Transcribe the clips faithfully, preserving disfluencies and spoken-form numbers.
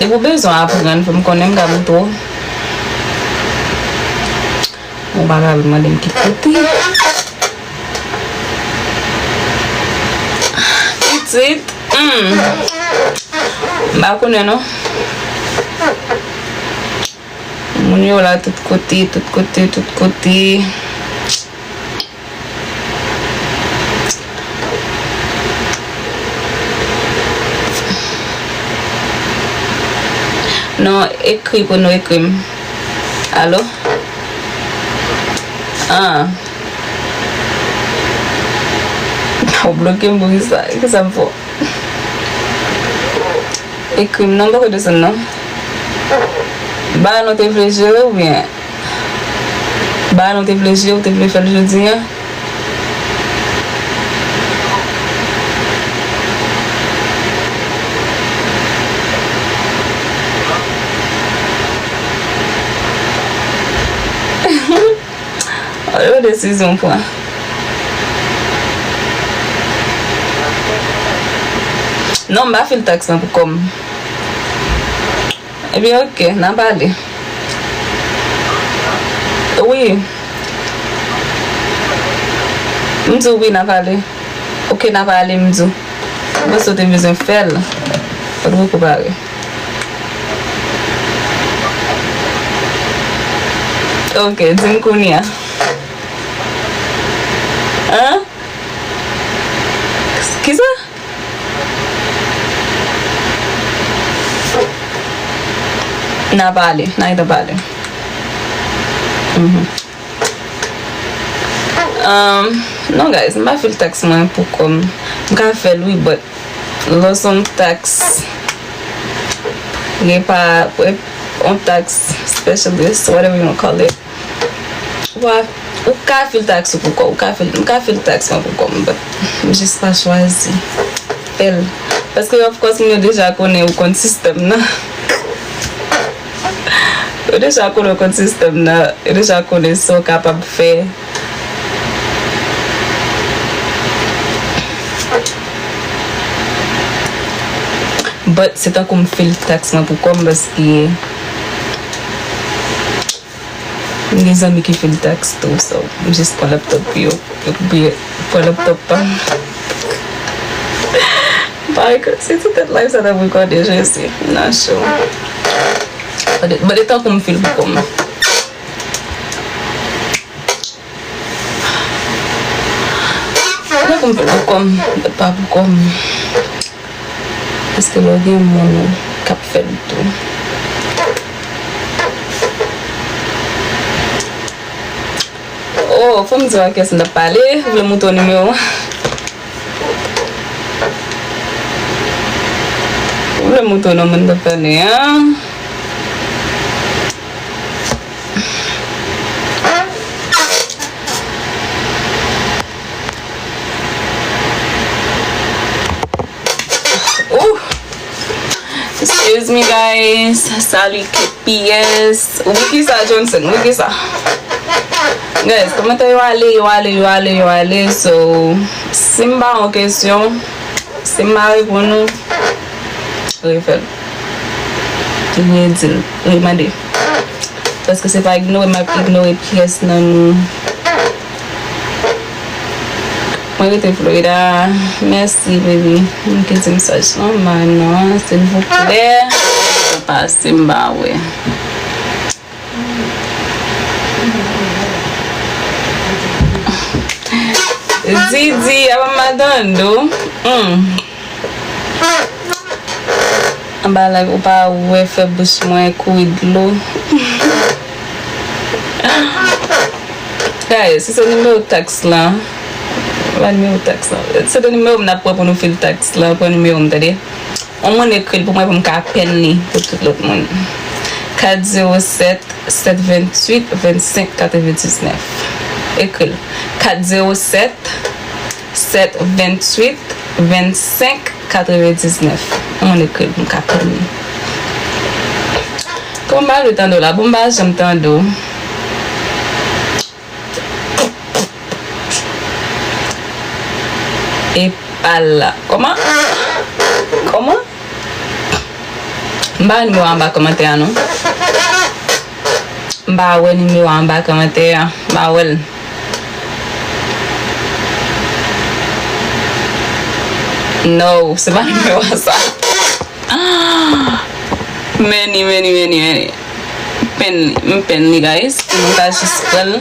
Depi w bezwen aprann, fè m konnen, m ka montre w. Ou pa ka vin mande m ki kote. Pitit, hmm. M pa konnen non. Moun yo la tout kote, tout kote, tout kote. Non, ekri pou nou, ekri m. Alo? Ah. Ou bloke m pou kisa? Kisa m fè w? Ekri m non, m poko desann non. Ba nou te vle jere oubyen? Ba nou te vle jere, ou te vle fè l jodi a? Yon desizyon pran. Non, m pa fil taks lan pou kò m. Ebyen, oke, n a pale. Wi. M di w wi, n a pale. Oke, n a pale, m di w. Mwen panse w te bezwen fè l. Fò w te poko pare. Oke, di m kounye a. An? Kisa? N a pale, n a gentan pale. Mhm. Um, non, guys, m pa fil taks mwen pou kò m. M ka fè l, wi, but lè w se yon taks, gen pa, yon taks specialist, whatever you wanna call it. Ou pa, ou ka fil taks ou pou kò w, ou ka fil, m ka fil taks mwen pou kò m, but m jis pa chwazi fè l. Paske, of course, moun yo deja konnen ou konn sistèm nan. Yo deja konnen ou konn sistèm nan, yo deja konnen sa w kapab fè. But, se tankou m fil taks mwen pou kò m, paske m gen zanmi ki fil taks tou, so, m jis pran laptop pou yo, yo pou pran laptop pa m. Parèt ke si ti tèt live sa t ap rekòde, je sais, m nan cho. But, but, e tankou m fil pou kò m. Mwen konn fè l pou kò m, but pa pou kò m. Paske lè w gen moun k ap fè l tou. Oh, fò m di w a kiyès m t ap pale. Ou vle montre w nimewo? Ou vle montre w nan moun m t ap pale a? Ooh. Excuse me, guys. Salut, K P S. Wi, kisa, Johnson? Wi, kisa? Guys, kòmantè yo ale, yo ale, yo ale, yo ale. So, si m ba yon kesyon, si m pa reponn ou, refè l. Redi l, remande. Paske se pa ignore m ap ignore pyès nan nou. Mwen rete Florida. Mèsi, baby. M kite mesaj lan, man, non, silvouplè. Pase m ba wè. Didi, apa madan do? Hmm. Anba live, ou pa wè fè bouch mwen kouri dlo. Guys, si se nimewo taks lan, pa nimewo taks lan. Se de nimewo m n ap pran pou nou fil taks lan, pran nimewo m, tande. Yon moun ekri l pou mwen pou m ka pèn li pou tout lòt moun. Kat zewo sèt, sèt venntwit, vennsenk katrevendiznèf. Ekri l. Kat zewo sèt, sèt venntwit, vennsenk katrevendiznèf. Yon moun ekri l pou m ka pèn li. Kòman m pa vle tande w la? Bon, m pa janm tande w. Epa la. Kòman? Kòman? M pa wè nimewo a anba kòmantè a non. M pa wè nimewo a anba kòmantè a. M pa wè l. No, se pa nimewo a sa. Many, many, many, many. Pen, m pen li, guys. Pou nou ta jis pran l.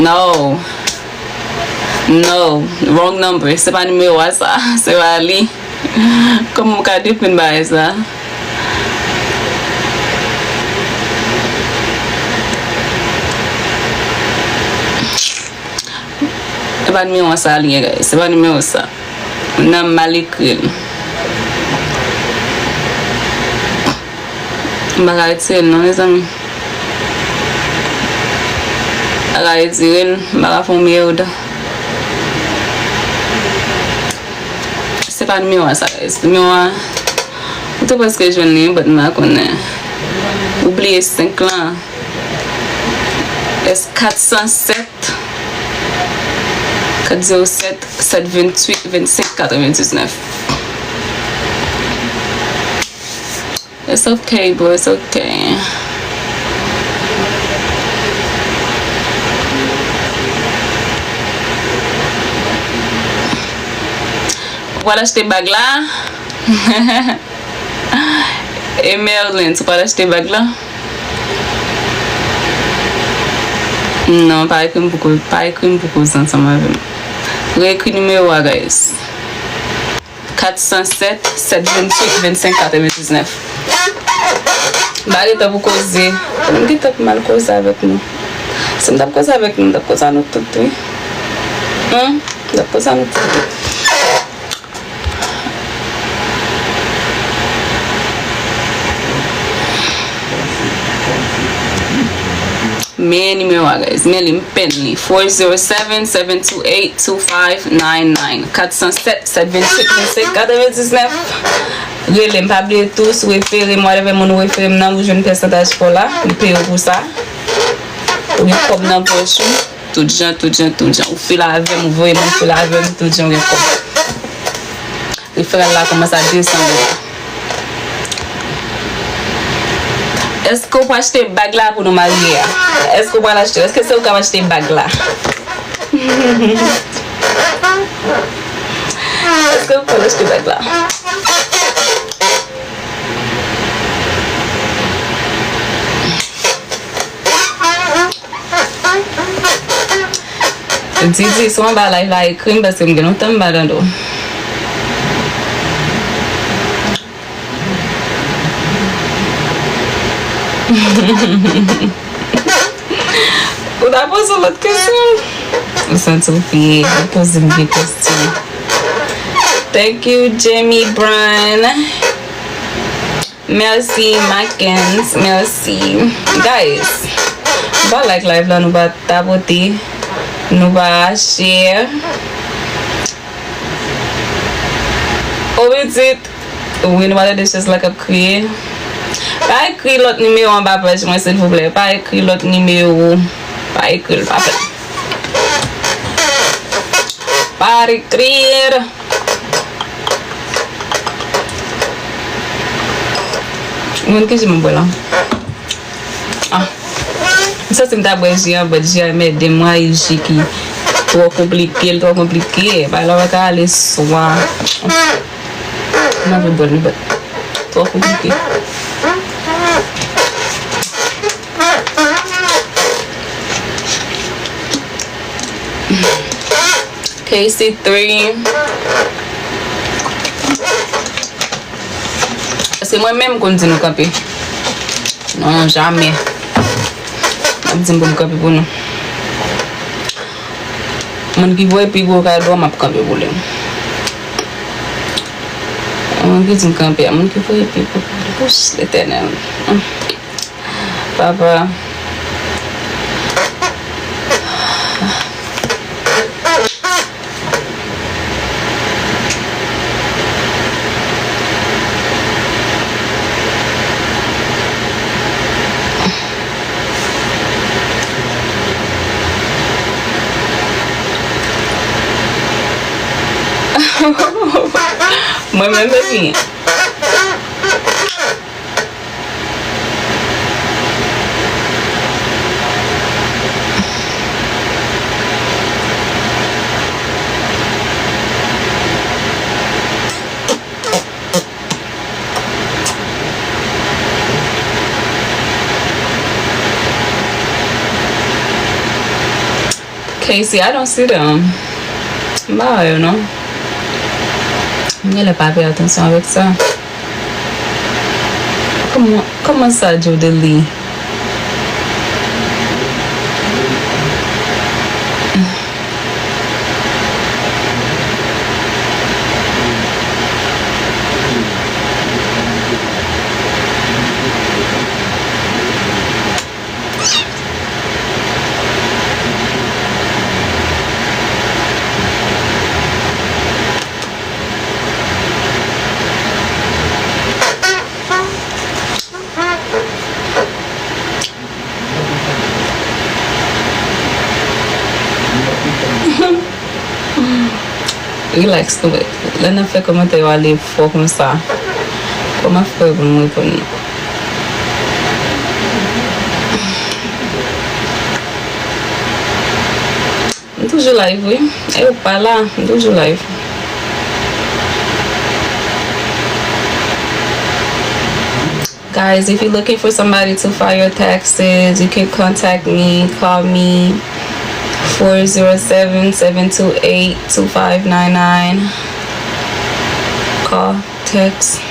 No. No. Wrong number. Se pa nimewo a sa. Se pa li. Kòman w ka defann bagay sa? Se pa nimewo sa li ye, guys. Se pa nimewo sa. Nan mal ekri l. M pa ka retire l non, mezanmi. M pa ka retire l, m pa ka fè yon mèd. Se pa nimewo a sa, guys. Nimewo a, ou te prèske jwenn li, but m pa konnen. Ou bliye senk lan. S kat san sèt, kat zewo sèt, sèt venntuit, vennsenk, katrevendiznèf. It's okay, bro. It's okay. Ou pral achte bag la? E Merlin, ou pral achte bag la? Non, pa ekri m pou koz, pa ekri m pou koz ansanm avè m. Reekri nimewo a, guys. Kat san sèt, sèt venntuit, vennsenk, katrevendiznèf. M pa gen tan pou koze. M gen tan pou m al koze avèk nou. Si m t ap koze avèk nou, m t ap koze a nou tout, wi. Humm, m t ap koze a nou tout. Men nimewo a, guys. Men li, m pen li. Four zero seven, seven two eight, two five nine nine. Kat san sèt, sèt venntuit, vennsenk, katrevendiznèf. Rele m, pa bliye tou, si w refere m, whatever moun ou refere m nan, ou jwenn pèsantaj pa w la. M peye w pou sa. Ou gen kòb nan pòch ou. Tout jan, tout jan, tout jan. Ou fil avè m, ou voye moun fil avè m, tout jan ou gen kòb. Referral la kòmanse a desann dola. Èske w pral achte bag la pou nou marye a? Èske w pral achte? Èske se ou k ap achte bag la? Èske w pral achte bag la? Didi, si w anba live la, ekri m, paske m gen lontan m pa tande w. Ou ta poze yon lòt kesyon? Ou santi w vye, ou poze m vye kesyon. Thank you, Jamie Bryan. Mèsi, Mackens. Mèsi. Guys, nou pa like live la, nou pa tapote, nou pa share. O pitit. Wi, nou pa tande chèz la k ap kriye. Pa ekri lòt nimewo anba paj mwen, silvouplè. Pa ekri lòt nimewo. Pa ekri l, pa fè l. Pa ekri l. Ou konn ki ji m ap bwè la? Ah. M santi m ta bwè ji an, but ji an mède m, wi, ji ki twò konplike, l twò konplike. Bagay la pa ka ale swa. M anvi bwè l, but twò konplike. K C three. Paske mwen menm m konn di nou kanpe. Non, jamè. M ap di m pou m kanpe pou nou. Moun ki voye pi gwo kado, m ap kanpe pou li. Moun ki di m kanpe a, moun ki voye pi gwo kado. Wouch, Letènèl. Papa. Mwen menm, baby. Casey, I don't see them. M pa wè yo non. M genlè pa peye atansyon avèk sa. Kòman, kòman sa, Jodely? Relax, lè n ap fè kòmantè yo ale fò konsa, kòman fè pou m reponn nou? M toujou live, wi. E ou pa la, m toujou live. Guys, if you're looking for somebody to file your taxes, you can contact me, call me four zero seven, seven two eight, two five nine nine. Call, text.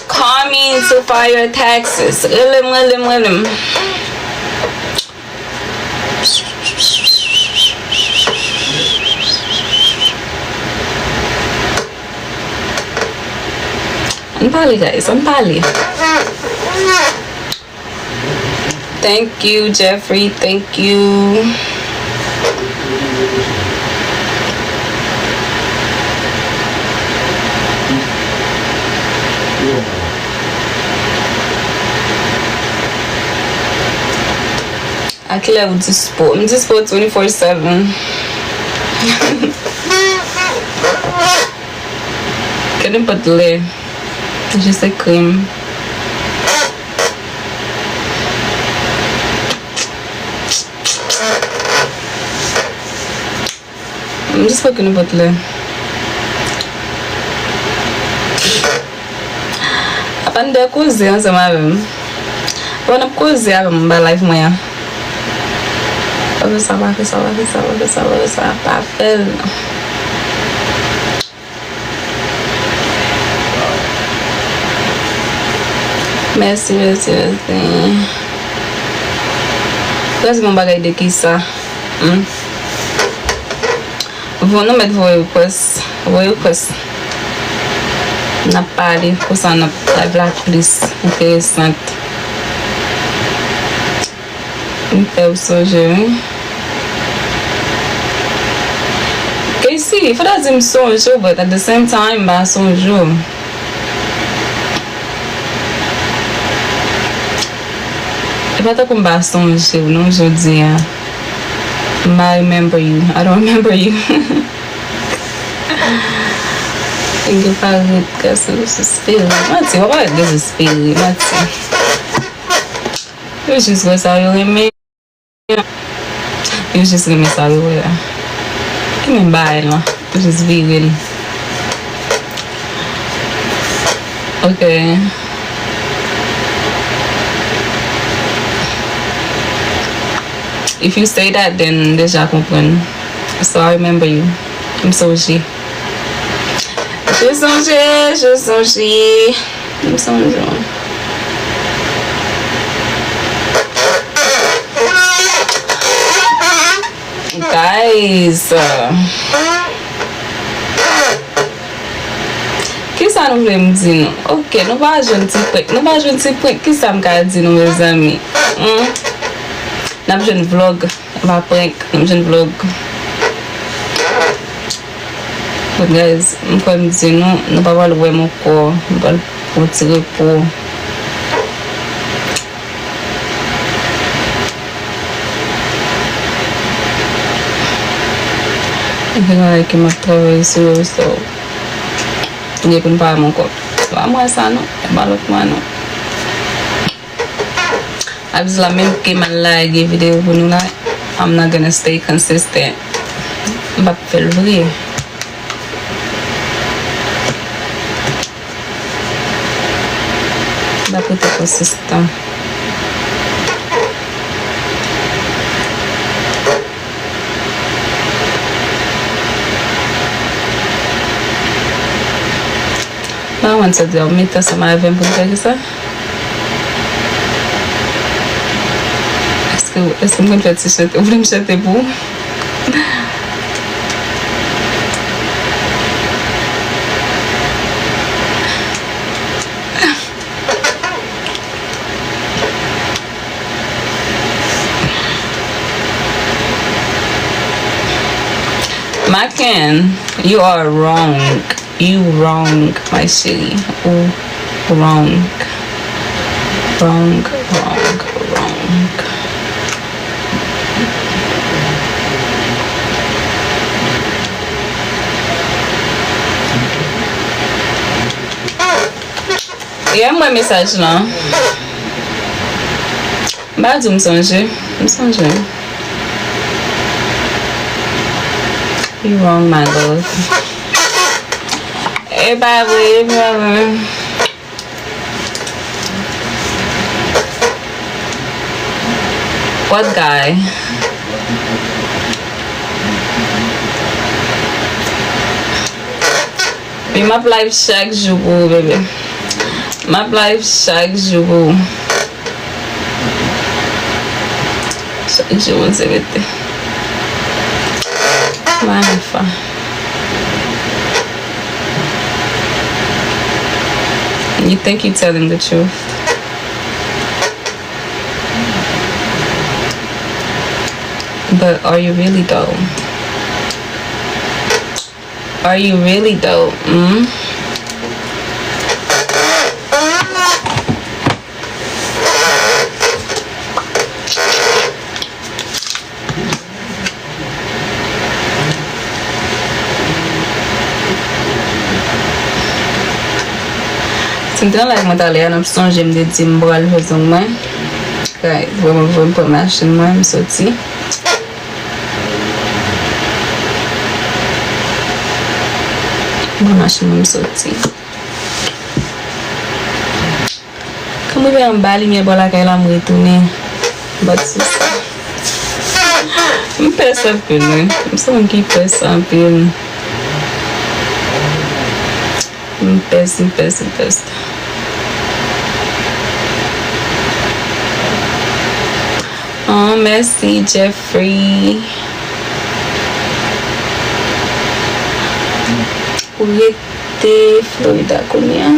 Call me to file your taxes. Rele m, rele m, rele m. Ann pale, guys, ann pale. Thank you, Jeffrey. Thank you. A kilè ou dispo? M dispo twenty-four seven. Kenenpòt lè. Jis ekri m. M dispo kenenpòt lè. Apa n dwe koze ansanm avè m? Apa n ap koze avè m anba live mwen an? Pa fè sa, pa fè sa, pa fè sa, pa fè sa, pa fè sa, pa fè l. Mèsi, mèsi, mèsi. Pase yon bagay de kisa? Hmm? Bon, nou mèt voye request. Voye request. N ap pale konsa, n ap live la plis enteresan. M fè w sonje, wi. Casey, fò ta di m sonje w, but at the same time, m pa sonje w. E pa tankou m pa sonje w, non, jodi a. M pa remember you. I don't remember you. Nèg yo parèt gason dezespere. Manti, w ap parèt dezespere. Manti. Yo jis wè sa yo renmen. Yo jis renmen sa yo wè a. Ki menm bagay lan? Yo jis vire l. Ok. If you say that, then m deja konprann. So I remember you. M sonje. Je sonje, je sonje. M sonje. Guys, kisa nou vle m di nou? Ok, nou pa jwenn ti prank. Nou pa jwenn ti prank. Kisa m ka di nou, mezanmi? Hmm? N ap jwenn vlog. N ap prank. N ap jwenn vlog. But guys, m kwè m di nou, nou pa pral wè m ankò. Nou pral pran ti repo. Gen bagay ke m ap travay sou yo, so, gen pou n pa wè m ankò. Pa m wè sa non, e pa lòt mwa non. Abz la, menm ke m al lage videyo pou nou la, I'm not gonna stay consistent. M p ap fè l vre. M p ap rete konsistan. Mwen, mwen, sa di, w mete ansanm avè m pou n fè kisa? Èske, èske m konn fè ti chante? Ou vle m chante pou ou? Maken, you are wrong. You wrong, my chérie. Ou wrong. Wrong, wrong, wrong. Yeah, m wè mesaj lan. M pa di w m sonje. M sonje. You wrong, my love. E pa vre, e pa vre. What guy? Wi, m ap live chak jou pou ou, bebe. M ap live chak jou pou ou. Chak jou, Bondye mete. Mahafa. You think you telling the truth. But are you really though? Are you really though? Mm? Si m te nan live mwen talè a, n ap sonje m te di m pral fè zong mwen. Guys, vrèman, vrèman, m pran machin mwen, m soti. M pran machin mwen, m soti. Kan m rive anba limyè bò lakay la, m retounen. But se sa. M pès anpil, wi. M se moun ki pès anpil. M pès, m pès, m pès. Oh, mèsi, Jeffrey. Ou rete Florida kounye a?